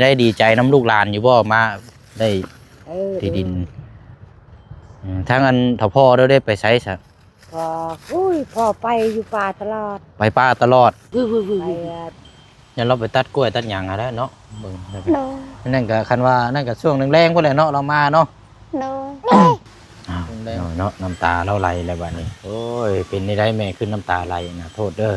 ໄດ້ດີໃຈນຳລູກຫຼານຢູ່ບໍ່ ມາໄດ້ ເອີ ທີ່ດິນ? ເອີ ອືມ ທາງອັນເຖົ້າພໍ່ເດີ ໄດ້ໄປໃສຊະ? ພໍ່ ໂອ້ຍ ພໍ່ໄປຢູ່ປ່າຕະຫຼອດ ໄປປ່າຕະຫຼອດ ໄປ ເອີ ຢ້ານລາວໄປຕັດກ້ວຍຕັດຫຍັງຫັ້ນແຫຼະເນາະ ເບິ່ງ ໂດຍ ນັ້ນກໍ ຄັນວ່ານັ້ນກໍຊ່ວງແລງໆພຸ້ນແຫຼະເນາະ ລາວມາເນາະ ໂດຍ ອ້າວ ເນາະ ນ້ຳຕາລາວໄຫຼແລ້ວບາດນີ້ ໂອ້ຍ ເປັນແນວໃດແມ່ຄືນ້ຳຕາໄຫຼນະ ໂທດເດີ.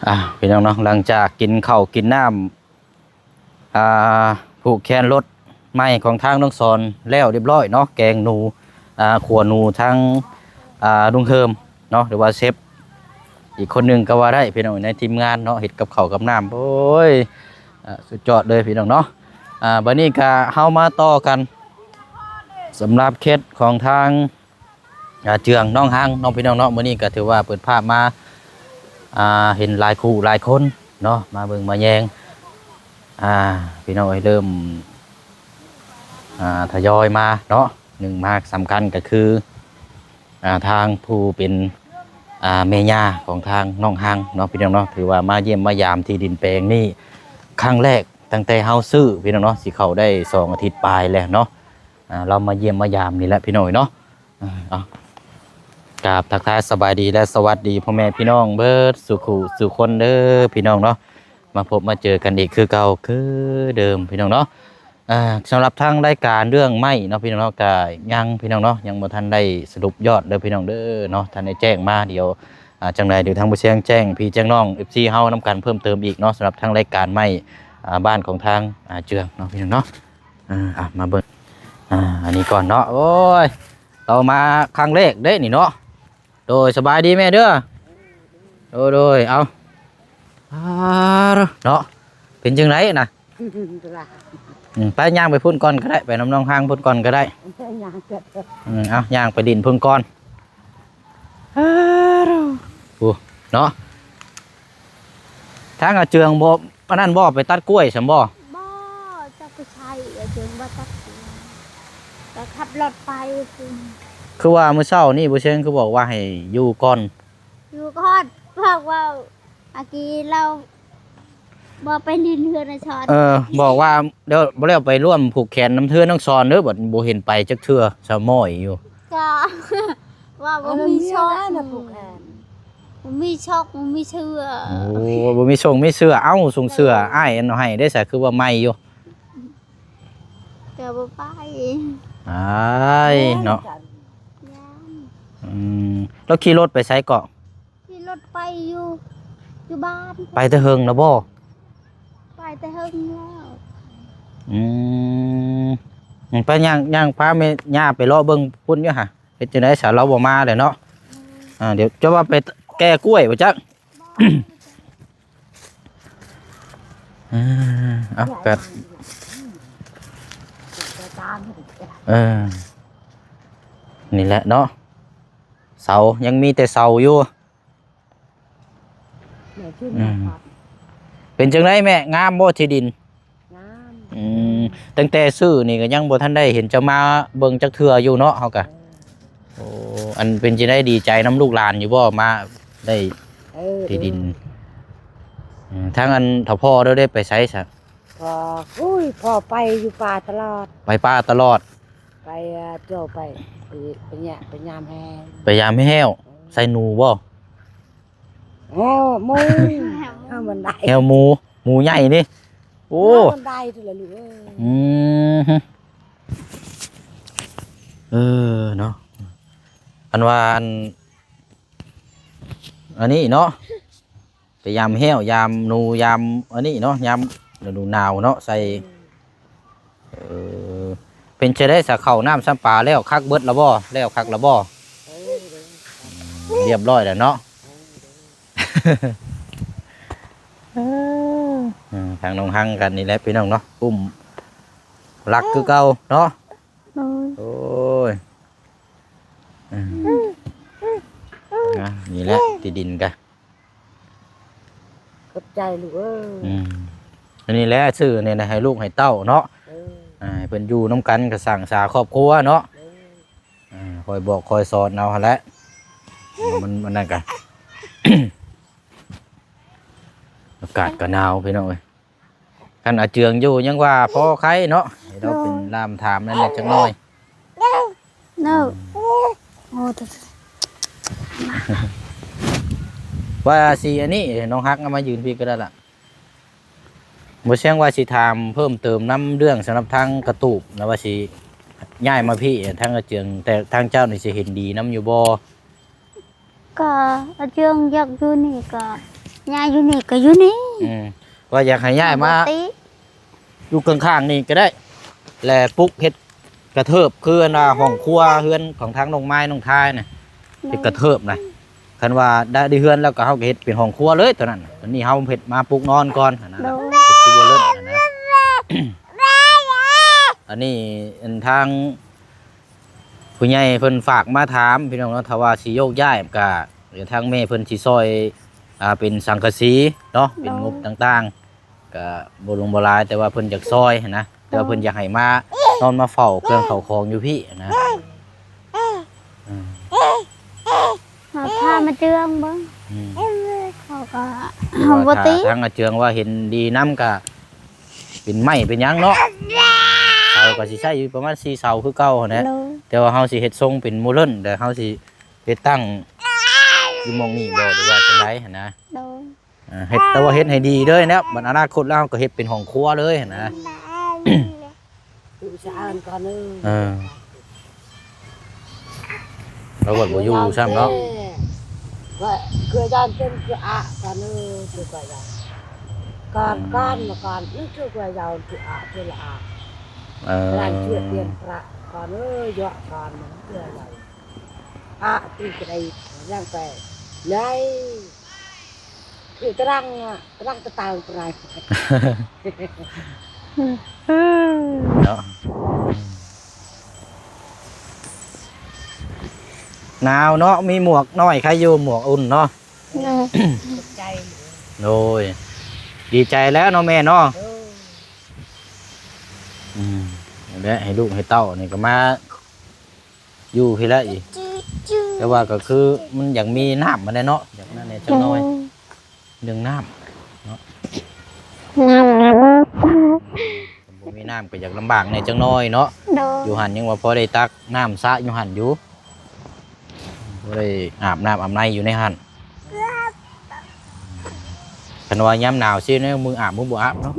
ອ່າ ພີ່ນ້ອງເນາະ ຫຼັງຈາກກິນເຂົ້າກິນນ້ຳ ອ່າ ຜູກແຂນລົດໃໝ່ຂອງທາງນ້ອງສອນແລ້ວຮຽບຮ້ອຍເນາະ ແກງໜູ ອ່າ ຂົ້ວໜູທາງ ອ່າ ລຸງເຮີມເນາະ ຫຼືວ່າເຊຟອີກຄົນໜຶ່ງກໍວ່າໄດ້ ພີ່ນ້ອງ ໃນທີມງານເນາະ ເຮັດກັບເຂົ້າກັບນ້ຳ ໂອ້ຍ ອ່າ ສຸດຍອດເລີຍ ພີ່ນ້ອງເນາະ. ອ່າ ບັດນີ້ກໍເຮົາມາຕໍ່ກັນ ສຳລັບເຂດຂອງທາງ ອ່າ ເຈືອງໜອງຮັງເນາະ ພີ່ນ້ອງເນາະ. ມື້ນີ້ກໍຖືວ່າເປີດພາບມາ ອ່າ ເຫັນຫຼາຍຄູ່ຫຼາຍຄົນເນາະ ມາເບິ່ງມາແຍງ ອ່າ ພີ່ນ້ອງເອີຍ ເລີ່ມ ອ່າ ທະຍອຍມາເນາະ. ໜຶ່ງມາສຳຄັນກໍຄື ອ່າ ທາງຜູ້ເປັນ ອ່າ ແມ່ຍ່າຂອງທາງໜອງຮັງເນາະ ພີ່ນ້ອງເນາະ ຖືວ່າມາຢ້ຽມມາຢາມທີ່ດິນແປງນີ້ຄັ້ງແລກ ຕັ້ງແຕ່ເຮົາຊື້ ພີ່ນ້ອງເນາະ ຊິເຂົ້າໄດ້ສອງອາທິດປາຍແລ້ວເນາະ. ອ່າ ລາວມາຢ້ຽມມາຢາມນີ້ແຫຼະ ພີ່ນ້ອງເອີຍເນາະ. ອ່າ ເອົາ ກາບທັກທາຍສະບາຍດີ ແລະ ສະຫວັດດີພໍ່ແມ່ພີ່ນ້ອງເບິດສູ່ຄູ່ສູ່ຄົນເດີ ພີ່ນ້ອງເນາະ. ມາພົບມາເຈີກັນອີກຄືເກົ່າຄືເດີມ ພີ່ນ້ອງເນາະ. ອ່າ ສຳລັບທາງລາຍການເລື່ອງໄມ້ເນາະ ພີ່ນ້ອງເນາະ ກະຍັງ ພີ່ນ້ອງເນາະ ຍັງບໍ່ທັນໄດ້ສະຫຼຸບຍອດເດີ ພີ່ນ້ອງເດີເນາະ. ທ່ານໄດ້ແຈ້ງມາ ດຽວ ອ່າ ຈັ່ງໃດ ດຽວທາງບໍ່ຊຽງແຈ້ງພີ່ແຈ້ງນ້ອງ ເອັຟຊີ ເຮົານຳກັນເພີ່ມເຕີມອີກເນາະ ສຳລັບທາງລາຍການໄມ້ ອ່າ ບ້ານຂອງທາງ ອ່າ ເຈືອງເນາະ ພີ່ນ້ອງເນາະ. ອ່າ ອ່ະ ມາເບິ່ງ ອ່າ ອັນນີ້ກ່ອນເນາະ. ໂອ້ຍ ເຮົາມາຄັ້ງແລກເດ້ນີ້ເນາະ. ໂດຍ ສະບາຍດີແມ່ເດີ. ໂດຍ ໂດຍ ເອົາ ອ່າ ເນາະ ເປັນຈັ່ງໃດນະ? ອືມ ໄປຍ່າງໄປພຸ້ນກ່ອນກໍໄດ້ ໄປນຳນ້ອງຮັງພຸ້ນກ່ອນກໍໄດ້. ຍ່າງ ອືມ ເອົາ ຍ່າງໄປຫຼິ້ນພຸ້ນກ່ອນ. ໂອ້ ເນາະ ທາງອາເຈືອງບໍ່ ອັນນັ້ນບໍ່ ໄປຕັດກ້ວຍຊັ້ນບໍ່? ບໍ່ ຈັກໄປໃສ ອາເຈືອງບໍ່ຕັດ ກໍຂັບລົດໄປພຸ້ນ. ຄືວ່າມື້ເຊົ້ານີ້ບໍ່ເຊີງຄືບອກວ່າໃຫ້ຢູ່ກ່ອນ? ຢູ່ກ່ອນ ບອກວ່າ ອາກີລາວບໍ່ໄປຫຼິ້ນເຮືອນອາຊອນ. ເອີ ບອກວ່າ ດຽວບໍ່ແລ້ວໄປຮ່ວມຜູກແຂນນຳເຮືອນນ້ອງຊອນເດີ ບັດບໍ່ເຫັນໄປຈັກເທື່ອ ສາວໝ້ອຍຢູ່. ກໍວ່າບໍ່ມີໂຊກ ເອົາແລ້ວເນາະ ຜູກແຂນ ບໍ່ມີໂຊກ ບໍ່ມີເສື້ອ. ໂອ້ ບໍ່ມີໂຊກມີເສື້ອ. ເອົ້າ ຊົງເສື້ອອ້າຍອັນເອົາໃຫ້ໄດ້ສະ ຄືວ່າໃໝ່ຢູ່? ກໍບໍ່ໄປ ອ້າຍເນາະ. ອືມ ແລ້ວຂີ່ລົດໄປໃສເກາະ? ຂີ່ລົດໄປຢູ່ ຢູ່ບ້ານ. ໄປແຕ່ເຫິງແລ້ວບໍ່? ໄປແຕ່ເຫິງແລ້ວ. ອືມ ໄປຍ່າງ ຍ່າງພາແມ່ຍ່າໄປເລາະເບິ່ງພຸ້ນຢູ່ຫະ. ເຮັດຈັ່ງໃດສາ ລາວບໍ່ມາແລ້ວເນາະ. ອືມ ອ່າ ດຽວຈະວ່າໄປແກ່ກ້ວຍບໍ່ຈັກ. ເອີ ເອົາ ກໍ ເອີ ນີ້ແຫຼະເນາະ ເສົາ ຍັງມີແຕ່ເສົາຢູ່. ອືມ ເປັນຈັ່ງໃດແມ່ ງາມບໍ່ທີ່ດິນ? ງາມ. ອືມ ຕັ້ງແຕ່ຊື້ນີ້ກໍຍັງບໍ່ທັນໄດ້ເຫັນເຈົ້າມາເບິ່ງຈັກເທື່ອຢູ່ເນາະ ເຮົາກະ. ເອີ ໂອ້ ອັນເປັນຈັ່ງໃດ ດີໃຈນຳລູກຫຼານຢູ່ບໍ່ ມາໄດ້ ເອີ ທີ່ດິນ? ເອີ ອືມ ທາງອັນເຖົ້າພໍ່ເດີ ໄດ້ໄປໃສຊະ? ພໍ່ ໂອ້ຍ ພໍ່ໄປຢູ່ປ່າຕະຫຼອດ ໄປປ່າຕະຫຼອດ ໄປ ເອີ ໂຈໄປ ໄປ ໄປຍາ ໄປຍາມແຮ້ວ ໄປຍາມແຮ້ວ. ເອີ ໃສ່ໜູບໍ່? ແຮ້ວໝູ ແຮ້ວມັນໄດ້ ແຮ້ວໝູ ໝູໃຫຍ່ນີ້. ໂອ້ ມັນໄດ້ເທື່ອລະລູກເອີຍ. ອືມ ເອີ ເນາະ ອັນວ່າ ອັນ ອັນນີ້ເນາະ ໄປຍາມແຮ້ວ ຍາມໜູ ຍາມອັນນີ້ເນາະ ຍາມລະດູໜາວເນາະ ໃສ່ ເອີ ເປັນຈັ່ງໃດສະ ເຂົ້ານ້ຳຊຳປາແລ້ວຄັກເບິດລະບໍ່? ແລ້ວຄັກລະບໍ່? ເອີ ອືມ ຮຽບຮ້ອຍແລ້ວເນາະ. ເອີ ເອີ ທາງນ້ອງຮັງກັນນີ້ແຫຼະພີ່ນ້ອງເນາະ ອຸ້ມລັກຄືເກົ່າເນາະ. ໂດຍ ໂອ້ຍ ອືມ ອືມ ນະ ນີ້ແຫຼະທີ່ດິນກະ ຂອບໃຈລູກເອີຍ ອືມ ອັນນີ້ແຫຼະ ຊື້ນີ້ນະ ໃຫ້ລູກໃຫ້ເຕົ້າເນາະ ເອີ ອ່າ ໃຫ້ເພິ່ນຢູ່ນຳກັນ ກະສ້າງສາຄອບຄົວເນາະ ເອີ ອ່າ ຄອຍບອກຄອຍສອນເອົາຫັ້ນແຫຼະ ມັນ ມັນນັ້ນກະ ອາກາດກະໜາວພີ່ນ້ອງເອີຍ. ຄັນອາເຈືອງຢູ່ຍັງວ່າພໍໄຄເນາະ ໃຫ້ລາວເປັນ ໂດຍ ລ່າມຖາມນັ້ນແດ່ຈັກໜ້ອຍ ໂດຍ ໂອ້ ວ່າຊິອັນນີ້ ນ້ອງຮັກເອົາມາຢືນພີ້ກະໄດ້ລະ ບໍ່ແຊງວ່າຊິຖາມເພີ່ມເຕີມນຳເລື່ອງສຳລັບທາງກະຕູບ ແລ້ວວ່າຊິຍ້າຍມາພີ້ ທາງອາເຈືອງ ແຕ່ທາງເຈົ້ານີ້ຊິເຫັນດີນຳຢູ່ບໍ່? ກະອາເຈືອງຢາກຢູ່ນີ້ກະຍ້າຍຢູ່ນີ້ກະຢູ່ນີ້ ອືມ ວ່າຢາກໃຫ້ຍ້າຍມາ ບໍ່ຕິ ຢູ່ຂ້າງໆນີ້ກະໄດ້ ແລະປຸກເຮັດກະເທີບ ຄືອັນວ່າຫ້ອງຄົວເຮືອນຂອງທາງນ້ອງມາຍນ້ອງທາຍນະ ເຮັດກະເທີບນະ ຄັນວ່າໄດ້ເຮືອນແລ້ວກະເຮົາກະເຮັດເປັນຫ້ອງຄົວເລີຍ ໂຕນັ້ນນະ ຕອນນີ້ເຮົາເຮັດມາປຸກນອນກ່ອນຫັ້ນນະ ເຮັດຄືບໍ່ເລີກຫັ້ນນະ ອັນນີ້ອັນທາງ ຜູ້ໃຫຍ່ເພິ່ນຝາກມາຖາມພີ່ນ້ອງເນາະ ຖ້າວ່າຊິໂຍກຍ້າຍກະ ດຽວທາງແມ່ເພິ່ນຊິຊ່ອຍ ອ່າ ເປັນສັງກະສີເນາະ ເປັນງົບຕ່າງໆ ກະບໍ່ຫຼວງບໍ່ຫຼາຍ ແຕ່ວ່າເພິ່ນຢາກຊ່ອຍຫັ້ນນະ ແຕ່ວ່າເພິ່ນຢາກໃຫ້ມານອນມາເຝົ້າເຄື່ອງເຂົ້າຂອງຢູ່ພີ້ຫັ້ນນະ ເອີ ເຮົາຖ້າມາເຈືອງເບິ່ງ ອືມ ເຂົາກະ ເຮົາບໍ່ຕິ ຖ້າທາງອາເຈືອງວ່າເຫັນດີນຳກະ ເປັນໄມ້ເປັນຫຍັງເນາະ ເສົາກະຊິໃຊ້ຢູ່ປະມານສີ່ເສົາຄືເກົ່າຫັ້ນແຫຼະ ໂດຍ ແຕ່ວ່າເຮົາຊິເຮັດຊົງເປັນໂມເດີນ ແລະເຮົາຊິເຮັດຕັ້ງຢູ່ໝ່ອງນີ້ບໍ່ ຫຼືວ່າຈັ່ງໃດຫັ້ນນະ ໂດຍ ເຮັດ ແຕ່ວ່າເຮັດໃຫ້ດີເລີຍນະ ບັດອະນາຄົດແລ້ວເຮົາກະເຮັດເປັນຫ້ອງຄົວເລີຍຫັ້ນນະ ເອີ ລາວບໍ່ຢູ່ຊ້ຳເນາະ ເອີ ເອີ ຄືຕະລັງ ຕະລັງຕະຕາງປາຍ ເນາະ ໜາວເນາະ ມີໝວກນ້ອຍໃຄຢູ່ ໝວກອຸ່ນເນາະ ໂດຍ ຂອບໃຈ ໂດຍ ດີໃຈແລ້ວເນາະແມ່ເນາະ ໂດຍ ອືມ ແລະໃຫ້ລູກໃຫ້ເຕົ້ານີ້ກະມາ ຢູ່ພີ້ແຫຼະອີກ ແຕ່ວ່າກະຄືມັນຢາກມີນ້ຳຫັ້ນແຫຼະເນາະ ຢາກນັ້ນແດ່ຈັກໜ້ອຍ ອືມ ເລື່ອງນ້ຳເນາະ ນ້ຳລະບໍ່ ບໍ່ມີນ້ຳກະຢາກລຳບາກແດ່ຈັກໜ້ອຍເນາະ ໂດຍ ຢູ່ຫັ້ນຍັງວ່າພໍໄດ້ຕັກນ້ຳສະຢູ່ຫັ້ນຢູ່ ບໍ່ໄດ້ອາບນ້ຳອາບໃນຢູ່ໃນຫັ້ນ ຄັນວ່າຍາມໜາວຊີ້ນະ ມື້ອາບມື້ບໍ່ອາບເນາະ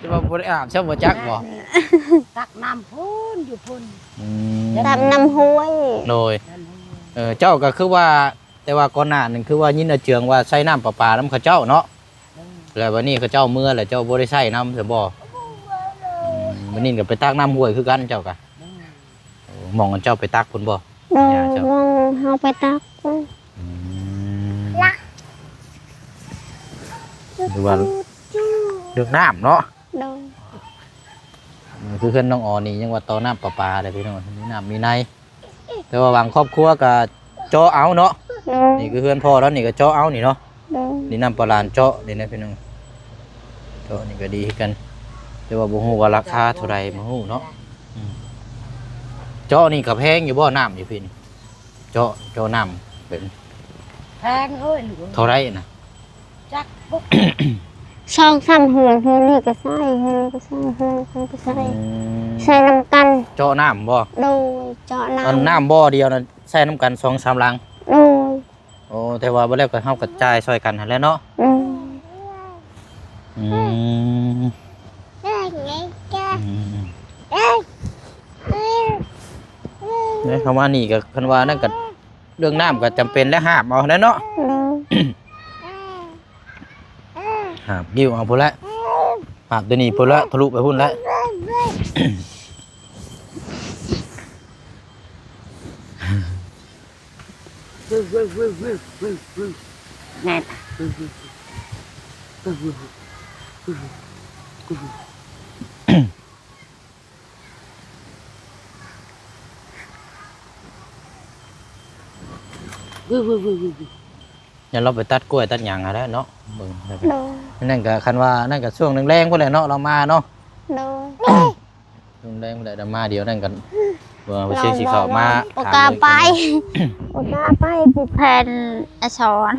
ຈະວ່າບໍ່ໄດ້ອາບຊ້ຳບໍ່ຈັກບໍ່ ຕັກນ້ຳພຸ້ນຢູ່ພຸ້ນ ອືມ ຕັກນ້ຳຫ້ວຍ ໂດຍ ນ້ຳຫ້ວຍ ເອີ ເຈົ້າກະຄືວ່າ ແຕ່ວ່າກ່ອນໜ້ານັ້ນຄືວ່າຍິນອາເຈືອງວ່າໃຊ້ນ້ຳປະປານຳເຂົາເຈົ້າເນາະ ເອີ ແລ້ວບັດນີ້ເຂົາເຈົ້າເມືອແລ້ວ ເຈົ້າບໍ່ໄດ້ໃຊ້ນຳຊັ້ນບໍ່ ອືມ ບັດນີ້ກະໄປຕັກນ້ຳຫ້ວຍຄືກັນເຈົ້າກະ ເອີ ໂອ້ ໝ່ອງອັນເຈົ້າໄປຕັກພຸ້ນບໍ່ ໂດຍ ຍ່າເຈົ້າ ໝ່ອງເຮົາໄປຕັກພຸ້ນ ອືມ ຫຼືວ່າເລື່ອງນ້ຳເນາະ ໂດຍ ຄືເຮືອນນ້ອງອໍນີ້ຍັງວ່າຕໍ່ນ້ຳປະປາເດ້ພີ່ນ້ອງ ມີນ້ຳມີໃນ ແຕ່ວ່າບາງຄອບຄົວກະເຈາະເອົາເນາະ ໂດຍ ນີ້ຄືເຮືອນພໍ່ລາວນີ້ກະເຈາະເອົານີ້ເນາະ ໂດຍ ນີ້ນ້ຳປະບານເຈາະນີ້ນະພີ່ນ້ອງ ເຈາະນີ້ກະດີຄືກັນ ແຕ່ວ່າບໍ່ຮູ້ວ່າລາຄາເທົ່າໃດ ບໍ່ຮູ້ເນາະ ອືມ ເຈາະນີ້ກະແພງຢູ່ບໍ່ ນ້ຳຢູ່ພີ້ນີ້ ເຈາະ ເຈາະນ້ຳເປັນ ແພງເອີຍ ເທົ່າໃດນະ ຈັກບໍ່ ສອງສາມເຮືອນ ເຮືອນນີ້ກະໃຊ້ ເຮືອນນີ້ກະໃຊ້ ເຮືອນນັ້ນກະໃຊ້ ອືມ ໃຊ້ນຳກັນ ເຈາະນ້ຳບໍ່ ໂດຍ ເຈາະນ້ຳ ອັນນ້ຳບໍ່ດຽວນະ ໃຊ້ນຳກັນສອງສາມຫຼັງ ໂດຍ ໂອ້ ແຕ່ວ່າບໍ່ແລ້ວກະເຮົາກະຈ່າຍຊ່ອຍກັນຫັ້ນແຫຼະເນາະ ໂດຍ ອືມ ອືມ ເດ້ ເຮົາມານີ້ກະ ຄັນວ່ານັ້ນກະ ເລື່ອງນ້ຳກະຈຳເປັນແຫຼະ ຫາບເອົາແຫຼະເນາະ ໂດຍ ຫາບຫິ້ວເອົາພຸ້ນແຫຼະ ຫາບໂຕນີ້ພຸ້ນແຫຼະ ທະລຸໄປພຸ້ນແຫຼະ ແມ່ນ ອືມ ວືໆໆໆ ຢ້ານລາວໄປຕັດກ້ວຍຕັດຫຍັງຫັ້ນແຫຼະເນາະ ເບິ່ງ ໂດຍ ນັ້ນກໍ ຄັນວ່ານັ້ນກໍຊ່ວງແລງໆພຸ້ນແຫຼະເນາະ ລາວມາເນາະ ໂດຍ ຊ່ວງແລງພຸ້ນແຫຼະ ລາວມາດຽວນັ້ນກໍ ວ່າວ່າຊິ ຊິເຂົ້າມາ ບໍ່ກ້າໄປ ບໍ່ກ້າໄປ ຜູກແຜ່ນອາສອນ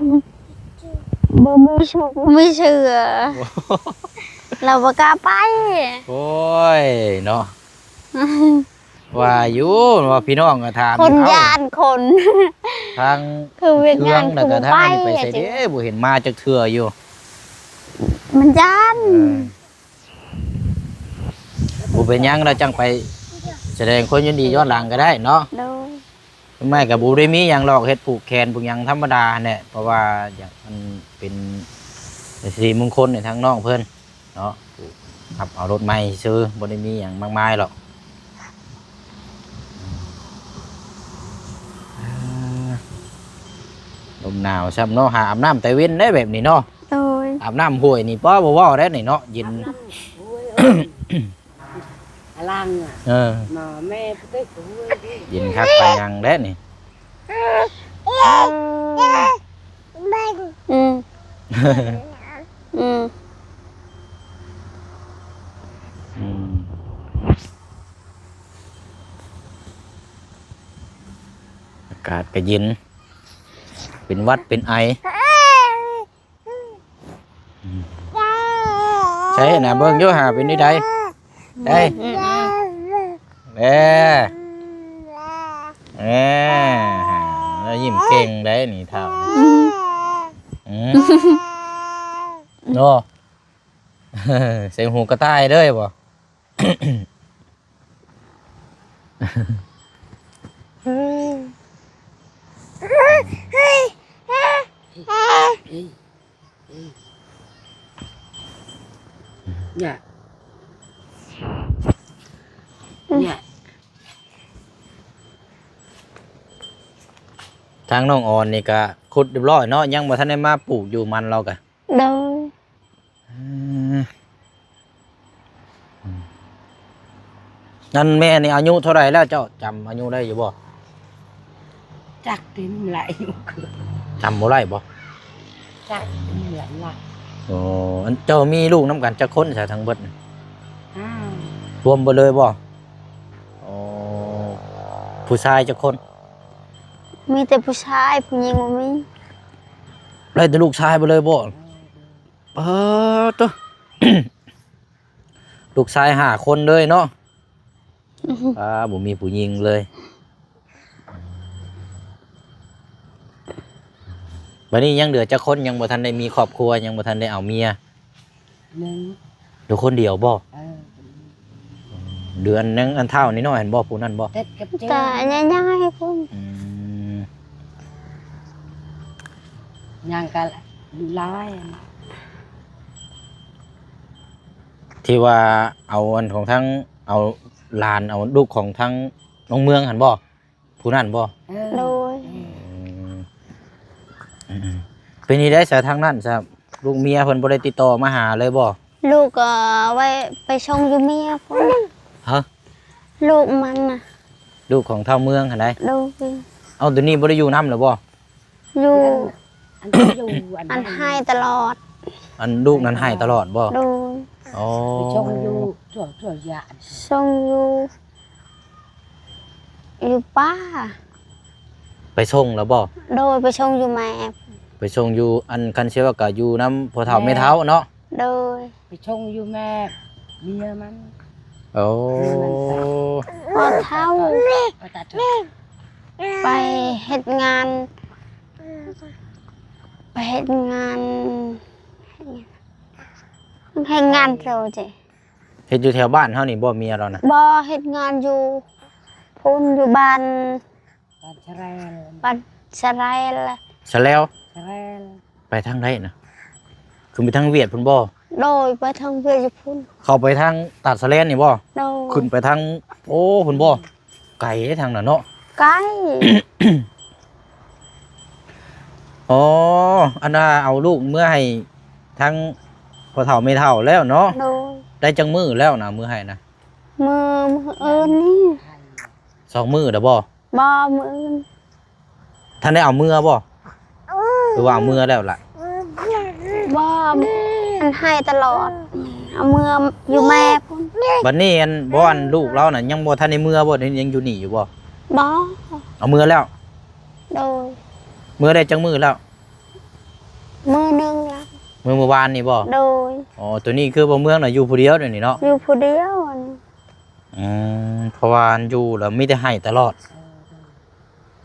ບໍ່ມີຊຸກ ບໍ່ມີເສື້ອ ລາວບໍ່ກ້າໄປ ໂອ້ຍເນາະ ວ່າຢູ່ ວ່າພີ່ນ້ອງກໍຖາມ ຄົນຢ້ານຄົນ ທາງ ຄືວຽກງານ ເຄື່ອງ ແລ້ວກໍທາງອັນນີ້ໄປໃສເດ້ ບໍ່ເຫັນມາຈັກເທື່ອຢູ່ ມັນຢ້ານ ເອີ ບໍ່ເປັນຫຍັງ ລະຈັ່ງໄປສະແດງຄວາມຍິນດີຍ້ອນຫຼັງກໍໄດ້ເນາະ ໂດຍ ແມ່ກໍບໍ່ໄດ້ມີຫຍັງດອກ ເຮັດຜູກແຂນຜູກຫຍັງທຳມະດາຫັ້ນແຫຼະ ເພາະວ່າຢາກ ມັນເປັນສິລິມຸງຄົນໃຫ້ທາງນ້ອງເພິ່ນເນາະ ຮັບເອົາລົດໃໝ່ຊື່ ບໍ່ໄດ້ມີຫຍັງມາກມາຍດອກ ລົມໜາວຊ້ຳເນາະ ຫາອາບນ້ຳແຕ່ເວັນໄດ໋ແບບນີ້ເນາະ ໂດຍ ອາບນ້ຳຫ້ວຍນີ້ ປ້າ ບໍ່ເວົ້າໄດ໋ນີ້ເນາະ ເຢັນ ອາລັງ ເອີ ມາແມ່ປະເທດໂອ້ຍ ເຢັນຄັກປານຫຍັງແລ້ວນີ້ ອືມ ອືມ ອືມ ອາກາດກໍເຢັນ ເປັນຫວັດເປັນໄອ ໃຊ່ນະ ເບິ່ງຢູ່ຫາເປັນໃດໃດ ອືມ ເອີ ເອີ ແລ້ວຍິ້ມເກັ່ງໄດ໋ນີ້ເຖົ້າ ອືມ ອືມ ໂອ້ ໃສ່ຫູກະຕ່າຍເລີຍບໍ່? ທາງນ້ອງອອນນີ້ກະຂຸດຮຽບຮ້ອຍເນາະ ຍັງບໍ່ທັນໄດ້ມາປູກຢູ່ມັນລາວກະ ໂດຍ ເອີ ນັ້ນແມ່ນີ້ອາຍຸເທົ່າໃດແລ້ວ ເຈົ້າຈຳອາຍຸໄດ້ຢູ່ບໍ່? ຈັກຕິ ມັນຫຼາຍຢູ່ ຈຳບໍ່ໄດ້ບໍ່? ຈັກ ມັນຫຼາຍລະ ໂອ້ ອັນເຈົ້າມີລູກນຳກັນຈັກຄົນຊະ ທັງເບິດ? ຫ້າ ລວມເບິດເລີຍບໍ່? ໂອ້ ຜູ້ຊາຍຈັກຄົນ? ມີແຕ່ຜູ້ຊາຍ ຜູ້ຍິງບໍ່ມີ ໄດ້ແຕ່ລູກຊາຍເບິດເລີຍບໍ່? ເອີ ເອີ ປາດໂທ້ ລູກຊາຍຫ້າຄົນເລີຍເນາະ ອືຮຶ ອ່າ ບໍ່ມີຜູ້ຍິງເລີຍ ບັດນີ້ຍັງເຫຼືອຈັກຄົນ ຍັງບໍ່ທັນໄດ້ມີຄອບຄົວ ຍັງບໍ່ທັນໄດ້ເອົາເມຍ? ໜຶ່ງ ຢູ່ຄົນດຽວບໍ່? ເອີ ເດືອນຍັງອັນເຖົ້ານ້ອຍໆຫັ້ນບໍ່? ຜູ້ນັ້ນບໍ່? ຕິດກັບເຈົ້າ ແຕ່ໃຫຍ່ໆພຸ້ນ ອືມ ຍັງກະຫຼາຍ ທີ່ວ່າເອົາອັນຂອງທາງ ເອົາຫຼານ ເອົາລູກຂອງທາງນ້ອງເມືອງຫັ້ນບໍ່? ຜູ້ນັ້ນບໍ່? ເອີ ໂດຍ ອືມ ອືມ ເປັນຈັ່ງໃດຊະທາງນັ້ນຊະ ລູກເມຍເພິ່ນບໍ່ໄດ້ຕິດຕໍ່ມາຫາເລີຍບໍ່? ລູກກໍໄວ້ໄປສົ່ງຢູ່ເມຍພຸ້ນ ຮະ? ລູກມັນນະ ລູກຂອງທ້າວເມືອງຫັ້ນໃດ? ໂດຍ ເອົ້າ ດຽວນີ້ບໍ່ໄດ້ຢູ່ນຳແລ້ວບໍ່? ຢູ່ ອັນ ອັນ ອັນ ອັນໄຫ້ຕະຫຼອດ ອັນລູກນັ້ນໄຫ້ຕະຫຼອດບໍ່? ໂດຍ ອໍ ໄປສົ່ງຢູ່ ຊົ່ວ ຊົ່ວຢາ ສົ່ງຢູ່ ຢູ່ປ່າ ໄປສົ່ງແລ້ວບໍ່? ໂດຍ ໄປສົ່ງຢູ່ແມ່ ໄປສົ່ງຢູ່ ອັນ ຄັນຊິວ່າກໍຢູ່ນຳພໍ່ເຖົ້າແມ່ເຖົ້າເນາະ ໂດຍ ໄປສົ່ງຢູ່ແມ່ເມຍມັນ ໂອ້ ເມຍມັນຕາຍ ພໍ່ເຖົ້າ ພໍ່ຕາເຖົ້າ ໄປເຮັດງານ ໄປເຮັດງານ ເຮັດງານໂຕເຈ ເຮັດຢູ່ແຖວບ້ານເຮົານີ້ບໍ່ ເມຍລາວນະ? ບໍ່ ເຮັດງານຢູ່ພຸ້ນ ຢູ່ບ້ານ ບ້ານສະແລ ບ້ານສະແລ ສະແລ ສະແລ ໄປທາງໃດນະ? ຂຶ້ນໄປທາງຫວຽດພຸ້ນບໍ່? ໂດຍ ໄປທາງຫວຽດຢູ່ພຸ້ນ ເຂົ້າໄປທາງຕາດສະແລນນີ້ບໍ່? ໂດຍ ຂຶ້ນໄປທາງ ໂອ້ ພຸ້ນບໍ່? ໄກເດ້ທາງນັ້ນເນາະ ໄກ ອໍ ອັນວ່າເອົາລູກເມືອໃຫ້ທາງພໍ່ເຖົ້າແມ່ເຖົ້າແລ້ວເນາະ ໂດຍ ໄດ້ຈັກມື້ແລ້ວນະ ເມືອໃຫ້ນະ? ມື້ ມື້ອື່ນນີ້ ສອງມື້ແລ້ວບໍ່? ບໍ່ ມື້ອື່ນ ທັນໄດ້ເອົາເມືອບໍ່ ຫຼືວ່າເອົາເມືອແລ້ວລະ? ບໍ່ ມັນໃຫ້ຕະຫຼອດ ເອົາເມືອຢູ່ແມ່ພຸ້ນ. ບັດນີ້ອັນ ບໍ່ ອັນລູກລາວນະ ຍັງບໍ່ທັນໄດ້ເມືອບໍ່ ຍັງຢູ່ນີ້ຢູ່ບໍ່? ບໍ່ ເອົາເມືອແລ້ວ. ໂດຍ ເມືອໄດ້ຈັກມື້ແລ້ວ? ມື້ໜຶ່ງລະ ມື້ ມື້ວານນີ້ບໍ່? ໂດຍ ອໍ ໂຕນີ້ຄືບໍ່ເມືອນະ ຢູ່ຜູ້ດຽວດຽວນີ້ເນາະ? ຢູ່ຜູ້ດຽວອັນນີ້. ອືມ ເພາະວ່າຢູ່ແລ້ວມີແຕ່ໄຫ້ຕະຫຼອດ.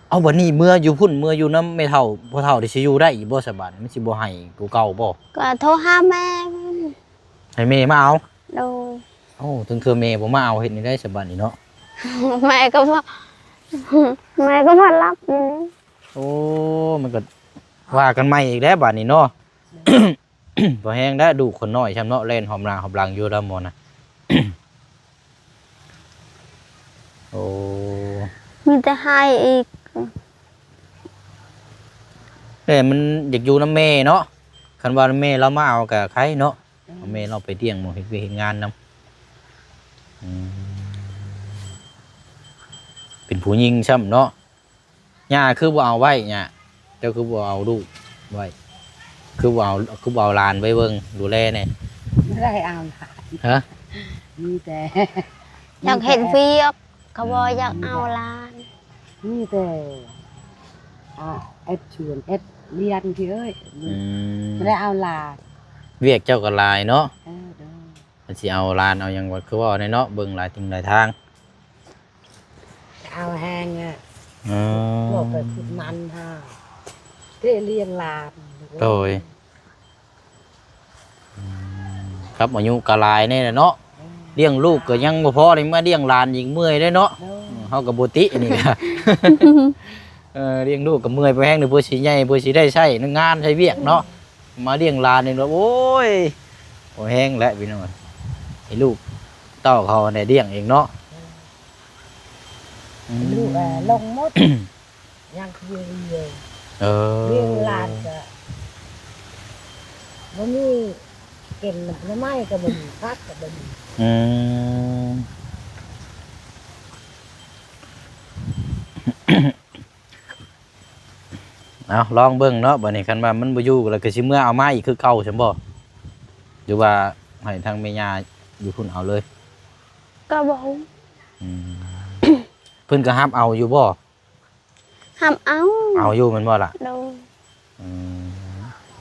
ເອີ ເອົາ ບັດນີ້ເມືອຢູ່ພຸ້ນ ເມືອຢູ່ນຳແມ່ເຖົ້າພໍ່ເຖົ້າ ຊິຢູ່ໄດ້ອີກບໍ່ສະບາດນີ້ ມັນຊິບໍ່ໄຫ້ຄືເກົ່າບໍ່? ກໍໂທຫາແມ່ ໃຫ້ແມ່ມາເອົາ. ໂດຍ ໂອ້ ເຖິງເທື່ອແມ່ບໍ່ມາເອົາເຮັດແນວໃດສະບາດນີ້ເນາະ? ແມ່ກໍບໍ່ ແມ່ກໍບໍ່ຮັບຢູ່ນີ້. ໂອ້ ມັນກໍວ່າກັນໃໝ່ອີກແລ້ວບາດນີ້ເນາະ. ພໍແຮງແລ້ວ ລູກຄົນນ້ອຍຊ້ຳເນາະ ແລ່ນຮອບໜ້າຮອບຫຼັງຢູ່ແລ້ວໝໍນະ. ໂອ້ ມີແຕ່ໄຫ້ອີກ. ແຕ່ມັນຢາກຢູ່ນຳແມ່ເນາະ ຄັນວ່າແມ່ລາວມາເອົາກະໄຄເນາະ. ເອົາແມ່ລາວໄປລ້ຽງ ໝໍເຮັດວຽກເຮັດງານນຳ. ອືມ ເປັນຜູ້ຍິງຊ້ຳເນາະ. ຍ່າຄືບໍ່ເອົາໄວ້ ຍ່າ ເຈົ້າຄືບໍ່ເອົາລູກໄວ້? ຄືບໍ່ເອົາ ຄືບໍ່ເອົາຫຼານໄວ້ເບິ່ງດູແລແດ່? ບໍ່ໄດ້ເອົາຫຼານ. ຮະ? ມີແຕ່ ຢາກເຮັດວຽກ ກໍບໍ່ ອືມ ຢາກເອົາຫຼານ. ມີແຕ່ ອ່າ ເຮັດສວນ ເຮັດລຽນ ພີ່ເອີຍ. ອືມ ບໍ່ໄດ້ເອົາຫຼານ. ວຽກເຈົ້າກໍຫຼາຍເນາະ. ເອີ ໂດຍ. ມັນຊິເອົາຫຼານເອົາຫຍັງ ວ່າຄືເວົ້າແນ່ເນາະ ເບິ່ງຫຼາຍສິ່ງຫຼາຍທາງ. ເອົາແຮງອະ. ອືມ ພວກໄປຂຸດມັນຫາ ເພື່ອລ້ຽງຫຼານ. ໂດຍ. ອືມ ກັບອາຍຸກໍຫຼາຍແນ່ແຫຼະເນາະ. ເອີ ລ້ຽງລູກກໍຍັງບໍ່ພໍ ນີ້ມາລ້ຽງຫຼານອີກ ເມື່ອຍເດ້ເນາະ. ໂດຍ. ເຮົາກໍບໍ່ຕິອັນນີ້ກະ ເອີ ລ້ຽງລູກກໍເມື່ອຍພໍແຮງ ເພື່ອຊິໃຫຍ່ ເພື່ອຊິໄດ້ໃຊ້ງານໃຊ້ວຽກເນາະ. ມາລ້ຽງຫຼານນີ້ ໂອ້ຍ ບໍ່ແຮງແຫຼະພີ່ນ້ອງ. ໃຫ້ລູກເຕົ້າເຂົາແດ່ລ້ຽງເອງເນາະ. ອືມ ລູກ ເອີ ລົງໝົດ ຍັງຄືຢູ່. ເອີ ລ້ຽງຫຼານກໍບໍ່ມີກິນ ໜໍ່ໄມ້ກໍບໍ່ມີ ຜັກກໍບໍ່ມີ. ອືມ ເອົາ ລອງເບິ່ງເນາະ ບັດນີ້ ຄັນວ່າມັນບໍ່ຢູ່ແລ້ວ ກໍຊິເມືອເອົາມາອີກຄືເກົ່າຊັ້ນບໍ່ ຫຼືວ່າໃຫ້ທາງແມ່ຍ່າຢູ່ພຸ້ນເອົາເລີຍ? ກໍບໍ່ຮູ້. ອືມ ເພິ່ນກໍຮັບເອົາຢູ່ບໍ່? ຮັບເອົາ. ເອົາຢູ່ແມ່ນບໍ່ລະ? ໂດຍ. ອືມ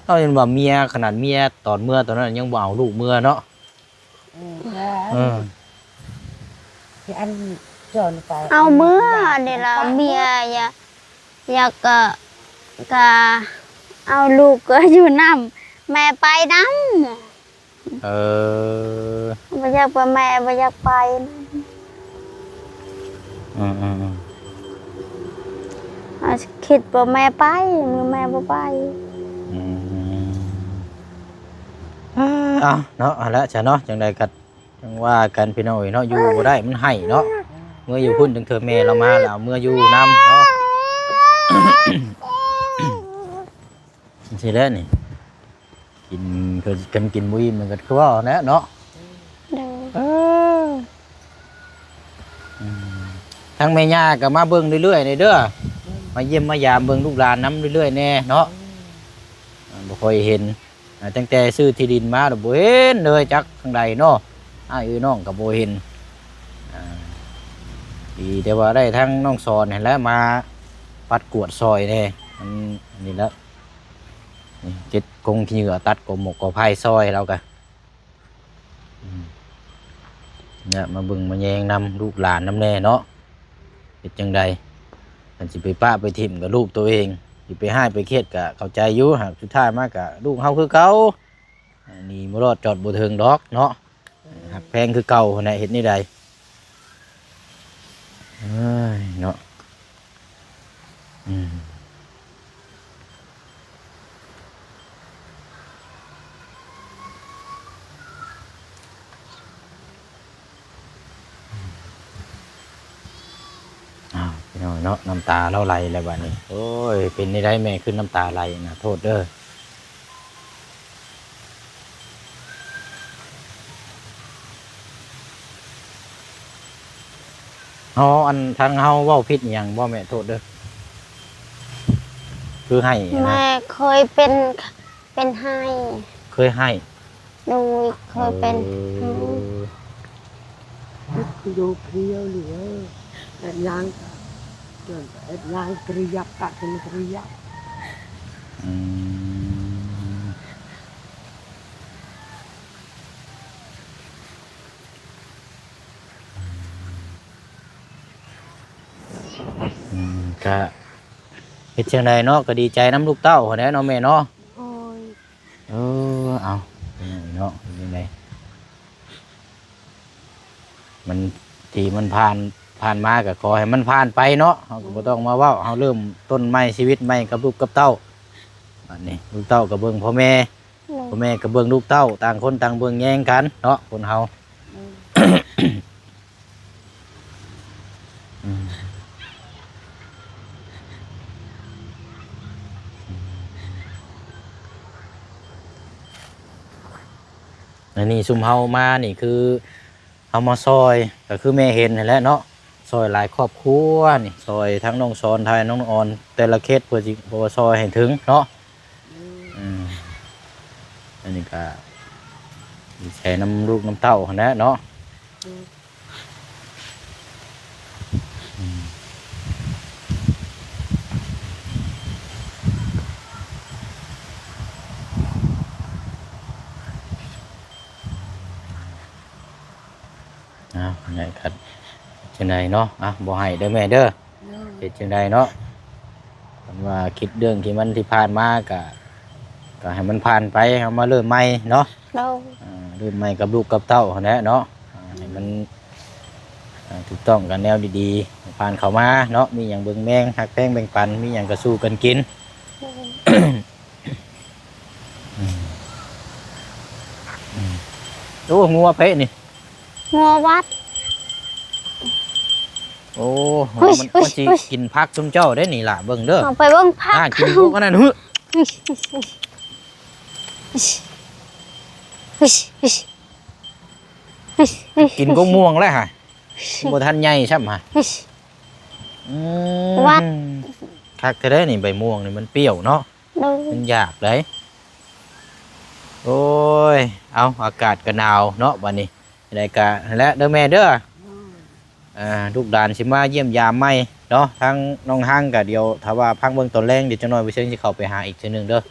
ເອົາ ເຫັນວ່າເມຍ ຂະໜາດເມຍຕອນເມືອຕອນນັ້ນຍັງບໍ່ເອົາລູກເມືອເນາະ. ເອີ ເອີ ທີ່ອັນຈອນໄປ ເອົາເມືອນີ້ລະ ເມຍຢາກ ຢາກກະ ກະເອົາລູກກໍຢູ່ນຳ ແມ່ໄປນຳ. ເອີ ບໍ່ຢາກໄປ ແມ່ບໍ່ຢາກໄປ. ອືມໆໆ ເອົາ ຄິດວ່າແມ່ໄປ ແມ່ບໍ່ໄປ. ອືມ ເອົາເນາະ ເອົາລະຊະເນາະ ຈັ່ງໃດກໍຈັ່ງວ່າກັນພີ່ນ້ອງເອີຍເນາະ ຢູ່ບໍ່ໄດ້ ມັນໄຫ້ເນາະ. ເມືອຢູ່ພຸ້ນ ຈັ່ງເທື່ອແມ່ລາວມາລະເອົາເມືອຢູ່ນຳເນາະ. ຈັ່ງຊີ້ແຫຼະນີ້ ກິນ ຄືກັນກິນບໍ່ອີ່ມ ມັນກໍຄືເວົ້າແຫຼະເນາະ. ໂດຍ. ເອີ ອືມ ທາງແມ່ຍ່າກໍມາເບິ່ງເລື້ອຍໆເດີ ມາຢ້ຽມມາຢາມເບິ່ງລູກຫຼານນຳເລື້ອຍໆແດ່ເນາະ. ອືມ ບໍ່ຄ່ອຍເຫັນ ອ່າ ຕັ້ງແຕ່ຊື້ທີ່ດິນມາແລ້ວບໍ່ເຫັນເລີຍ ຈັກທາງໃດເນາະ. ອ້າຍເອີຍນ້ອງກໍບໍ່ເຫັນ. ອ່າ ດີແຕ່ວ່າໄດ້ທາງນ້ອງສອນຫັ້ນແຫຼະມາປັດກວາດຊ່ອຍແດ່. ມັນອັນນີ້ແຫຼະ ນີ້ເກັບກົງຂີ້ເຫຍື້ອ ຕັດກົກໝົກກົກໄຜ່ຊ່ອຍລາວກະ ອືມ ແລະມາເບິ່ງມາແຍງນຳລູກຫຼານນຳແດ່ເນາະ. ເຮັດຈັ່ງໃດ ຄັນຊິໄປປະໄປຖິ້ມກໍລູກໂຕເອງ ຊິໄປຮ້າຍໄປຄຽດກໍເຂົ້າໃຈຢູ່ ຫາກສຸດທ້າຍມາກໍລູກເຮົາຄືເກົ່າ. ໜີບໍ່ລອດຈອດບໍ່ເຖິງດອກເນາະ. ເອີ ຮັກແພງຄືເກົ່າຫັ້ນແຫຼະ ເຮັດແນວໃດ. ເອີຍເນາະ. ອືມ ອ້າວ ພີ່ນ້ອງເນາະ ນ້ຳຕາລາວໄຫຼແລ້ວບາດນີ້. ໂອ້ຍ ເປັນແນວໃດແມ່ ຄືນ້ຳຕາໄຫຼນະ? ໂທດເດີ. ເຮົາ ອັນ ທາງເຮົາເວົ້າຜິດອີ່ຫຍັງບໍ່ແມ່? ໂທດເດີ. ຄືໄຫ້ນະ? ແມ່ເຄີຍເປັນ ເປັນໄຫ້. ເຄີຍໄຫ້? ໂດຍ ເຄີຍເປັນ. ເອີ ເຮັດຢູ່ເພຍເລີຍ ເຮັດຫຍັງກະ ເຮັດຫຍັງກະກະເຮັດກະກະກະກະກະ. ອືມ ອືມ ກະເຮັດຈັ່ງໃດເນາະ ກະດີໃຈນຳລູກເຕົ້າຫັ້ນແຫຼະເນາະແມ່ເນາະ. ໂອ້ຍ ເອີ ເອົາ ເປັນຫຍັງເນາະ ເປັນຈັ່ງໃດ ມັນ ທີ່ມັນຜ່ານ ຜ່ານມາກະຂໍໃຫ້ມັນຜ່ານໄປເນາະ ເຮົາກະບໍ່ຕ້ອງມາເວົ້າ ເຮົາເລີ່ມຕົ້ນໃໝ່ ຊີວິດໃໝ່ກັບລູກກັບເຕົ້າ. ບາດນີ້ລູກເຕົ້າກະເບິ່ງພໍ່ແມ່ ໂດຍ ພໍ່ແມ່ກະເບິ່ງລູກເຕົ້າ ຕ່າງຄົນຕ່າງເບິ່ງແຍງກັນເນາະ ຄົນເຮົາ. ອືມ ອືມ ອັນນີ້ຊຸມເຮົາມານີ້ຄື ເຮົາມາຊ່ອຍ ກະຄືແມ່ເຫັນຫັ້ນແຫຼະເນາະ ຊ່ອຍຫຼາຍຄອບຄົວນີ້ ຊ່ອຍທັງນ້ອງສອນ ທາຍ ນ້ອງອອນ ແຕ່ລະເຂດ ເພື່ອຊິ ເພື່ອວ່າຊ່ອຍໃຫ້ເຖິງເນາະ. ອືມ ອັນນີ້ກະດີໃຈນຳລູກນຳເຕົ້າຫັ້ນແຫຼະເນາະ. ອືມ ອືມ ອ້າວ ໄດ້ຄັດ ຈັ່ງໃດເນາະ ອ່ະ ບໍ່ໃຫ້ເດີແມ່ເດີ. ໂດຍ ເຮັດຈັ່ງໃດເນາະ ຄັນວ່າຄິດເລື່ອງທີ່ມັນທີ່ຜ່ານມາກະ ກະໃຫ້ມັນຜ່ານໄປ ເຮົາມາເລີ່ມໃໝ່ເນາະ. ໂດຍ ອ່າ ເລີ່ມໃໝ່ກັບລູກກັບເຕົ້າຫັ້ນແຫຼະເນາະ ອ່າ ໃຫ້ມັນ ອ່າ ຖືກຕ້ອງກັນແນວດີໆ ຜ່ານເຂົ້າມາເນາະ ມີຫຍັງເບິ່ງແຍງ ຮັກແພງແບ່ງປັນ ມີຫຍັງກະສູ້ກັນກິນ. ໂດຍ ອືມ ອືມ ໂອ້ ງົວເພະນີ້ ງົວວັດ. ໂອ້ ມັນ ມັນຊິກິນຜັກຊຸມເຈົ້າໄດ໋ນີ້ລະ ເບິ່ງເດີ ເອົາໄປເບິ່ງຜັກ ກິນພວກອັນນັ້ນຫື. ກິນກົກມ່ວງແລ້ວຫະ ບໍ່ທັນໃຫຍ່ຊ້ຳຫະ. ອືມ ວັດ ຄັກແທ້ເດ້ນີ້ ໃບມ່ວງນີ້ມັນປ່ຽວເນາະ. ໂດຍ ມັນຢາກໄດ໋. ໂອ້ຍ ເອົາ ອາກາດກະໜາວເນາະ ບາດນີ້ ຈັ່ງໃດກະຫັ້ນແຫຼະເດີແມ່ເດີ. ໂດຍ ອ່າ ລູກຫຼານຊິມາຢ້ຽມຢາມໃໝ່ເນາະ ທາງນ້ອງຮັງກະ ດຽວຖ້າວ່າພັກເບິ່ງຕອນແລງ ດຽວຈັກໜ່ອຍບໍ່ເຊີງຊິເຂົ້າໄປຫາອີກເທື່ອໜຶ່ງເດີ ໂດຍ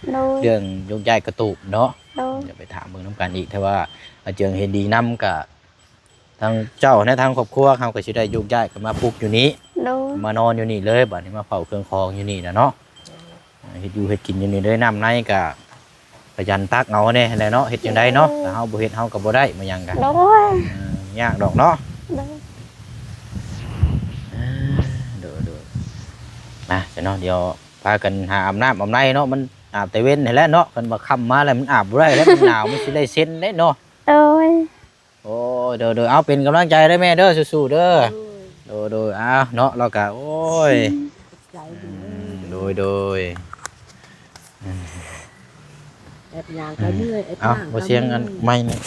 ເລື່ອງໂຍກຍ້າຍກະຕູບເນາະ. ໂດຍ ດຽວໄປຖາມເບິ່ງນຳກັນອີກ ຖ້າວ່າອາເຈີງເຫັນດີນຳກະ ທາງເຈົ້າແນະ ທາງຄອບຄົວເຮົາກະຊິໄດ້ໂຍກຍ້າຍກັນມາປຸກຢູ່ນີ້ ໂດຍ ມານອນຢູ່ນີ້ເລີຍ ບາດນີ້ມາເຝົ້າເຄື່ອງຂອງຢູ່ນີ້ນະເນາະ. ເຮັດຢູ່ເຮັດກິນຢູ່ນີ້ເລີຍ ນ້ຳໃນກະ ຂະຫຍັນຕັກເອົາແດ່ຫັ້ນແຫຼະເນາະ ເຮັດຈັ່ງໃດເນາະ ໂດຍ ຖ້າເຮົາບໍ່ເຮັດເຮົາກະບໍ່ໄດ້ມາຫຍັງກະ ໂດຍ ເອີ ຍາກດອກເນາະ. ໂດຍ ເອີ ໂດຍ ໂດຍ ມາຊະເນາະ ດຽວພາກັນຫາອາບນ້ຳອາບໃນເນາະ ມັນອາບແຕ່ເວັນຫັ້ນແຫຼະເນາະ ຄັນວ່າຄ່ຳມາແລ້ວມັນອາບບໍ່ໄດ້ແລ້ວ ມັນໜາວ ມັນຊິໄດ້ເຊັນເດ້ເນາະ. ໂດຍ ໂອ້ຍ ໂດຍ ໂດຍ ເອົາ ເປັນກຳລັງໃຈເດີແມ່ເດີ ສູ້ໆເດີ. ໂດຍ ໂດຍ ໂດຍ ເອົາເນາະ ລາວກະ ໂອ້ຍ ຂອບໃຈເດີ. ອືມ ໂດຍ ໂດຍ ອືມ ແອບຍ່າງກະເມື່ອຍ ອືມ ແອບຍ່າງກະເມື່ອຍ. ເອົາ ບໍ່ສຽງອັນໄມນີ້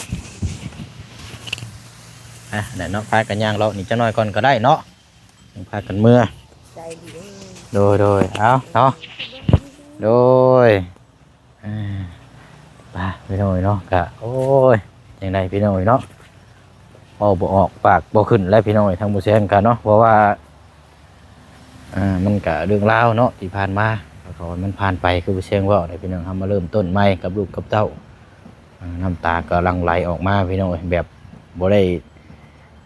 ອ່ະ ນັ້ນເນາະ ພາກັນຍ່າງເລາະນີ້ຈັກໜ່ອຍກ່ອນກະໄດ້ເນາະ ຈັ່ງພາກັນເມືອ. ໃຈດີເດີ. ໂດຍ ໂດຍ ເອົາເນາະ ໂດຍ. ອ່າ ໄປພີ່ນ້ອງເອີຍເນາະ ກະ ໂອ້ຍ ຈັ່ງໃດພີ່ນ້ອງເອີຍເນາະ ເວົ້າບໍ່ອອກປາກບໍ່ຂຶ້ນແລ້ວພີ່ນ້ອງເອີຍ ທາງບໍ່ແຊງກັນເນາະ ເພາະວ່າ ອ່າ ມັນກະເລື່ອງລາວເນາະ ທີ່ຜ່ານມາ ກະຂໍໃຫ້ມັນຜ່ານໄປ ຄືບໍ່ແຊງເວົ້າແຫຼະພີ່ນ້ອງ ເຮົາມາເລີ່ມຕົ້ນໃໝ່ກັບລູກກັບເຕົ້າ. ອ່າ ນ້ຳຕາກະຫຼັ່ງໄຫຼອອກມາພີ່ນ້ອງເອີຍ ແບບບໍ່ໄດ້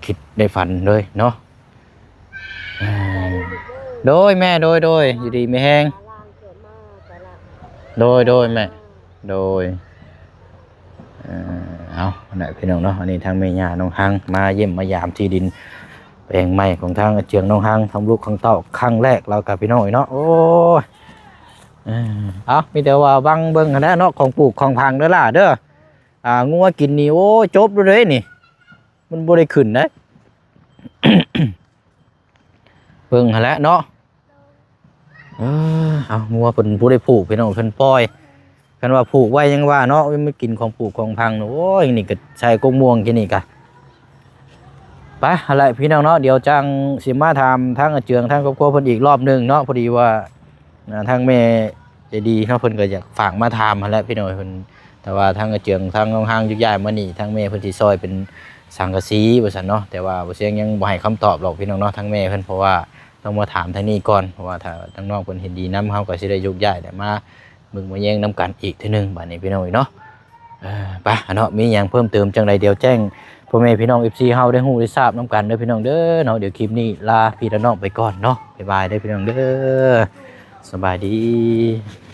ຄິດໄດ້ຝັນເລີຍເນາະ. ໂດຍແມ່ ໂດຍ ໂດຍ ຢູ່ດີມີແຮງ ໂດຍ ໂດຍແມ່ ໂດຍ. ເອີ ເອົາ ຫັ້ນແຫຼະພີ່ນ້ອງເນາະ ອັນນີ້ທາງແມ່ຍ່ານ້ອງຮັງມາຢ້ຽມມາຢາມທີ່ດິນແປງໃໝ່ຂອງທາງອາເຈືອງນ້ອງຮັງ ທຳລຸກຂອງເຕົ້າຄັ້ງແລກແລ້ວກະພີ່ນ້ອງເອີຍເນາະ. ໂອ້ຍ ເອີ ເອົາ ມີແຕ່ວ່າຫວັງເບິ່ງຫັ້ນແຫຼະເນາະ ຂອງປູກຂອງຝັງເດີຫຼ້າເດີ. ອ່າ ງົວກິນນີ້ ໂອ້ຍ ຈົບແລ້ວເດ້ນີ້ ມັນບໍ່ໄດ້ຂຶ້ນເດ້. ເບິ່ງຫັ້ນແຫຼະເນາະ. ເອີ ເອົາ ງົວເພິ່ນບໍ່ໄດ້ຜູກພີ່ນ້ອງ ເພິ່ນປ່ອຍ. ຄັນວ່າຜູກໄວ້ຍັງວ່າເນາະ ມັນກິນຂອງປູກຂອງຝັງ. ໂອ້ຍ ນີ້ກະໃສ່ກົກມ່ວງ ກິນນີ້ກະ ໄປຫັ້ນແຫຼະພີ່ນ້ອງເນາະ. ດຽວຈັ່ງຊິມາຖາມທາງອາເຈືອງ ທາງຄອບຄົວເພິ່ນອີກລອບໜຶ່ງເນາະ. ພໍດີວ່າ ອ່າ ທາງແມ່ ໃຈດີເນາະ ເພິ່ນກໍຢາກຝາກມາຖາມຫັ້ນແຫຼະພີ່ນ້ອງເອີຍ. ເພິ່ນ ແຕ່ວ່າທາງອາເຈືອງ ທາງນ້ອງຮາງ ຢາກຍ້າຍມານີ້ ທາງແມ່ເພິ່ນຊິຊ່ອຍເປັນສັງກະສີວ່າຊັ້ນເນາະ. ແຕ່ວ່າບໍ່ສຽງຍັງບໍ່ໃຫ້ຄຳຕອບດອກພີ່ນ້ອງເນາະ ທາງແມ່ເພິ່ນ ເພາະວ່າຕ້ອງມາຖາມທາງນີ້ກ່ອນ. ເພາະວ່າຖ້າທາງນ້ອງເພິ່ນເຫັນດີນຳ ເຮົາກໍຊິໄດ້ໂຍກຍ້າຍ ແລ້ວມາເບິ່ງມາແຍງນຳກັນອີກເທື່ອໜຶ່ງ ບາດນີ້ພີ່ນ້ອງເອີຍເນາະ. ເອີ ໄປ ເນາະ ມີຫຍັງເພີ່ມເຕີມຈັ່ງໃດ ດຽວແຈ້ງພໍ່ແມ່ພີ່ນ້ອງ ເອັຟຊີ ເຮົາໄດ້ຮູ້ໄດ້ຊາບນຳກັນເດີພີ່ນ້ອງເດີເນາະ. ດຽວຄລິບນີ້ລາພີ່ລານ້ອງໄປກ່ອນເນາະ. ບາຍບາຍເດີພີ່ນ້ອງເດີ ສະບາຍດີ.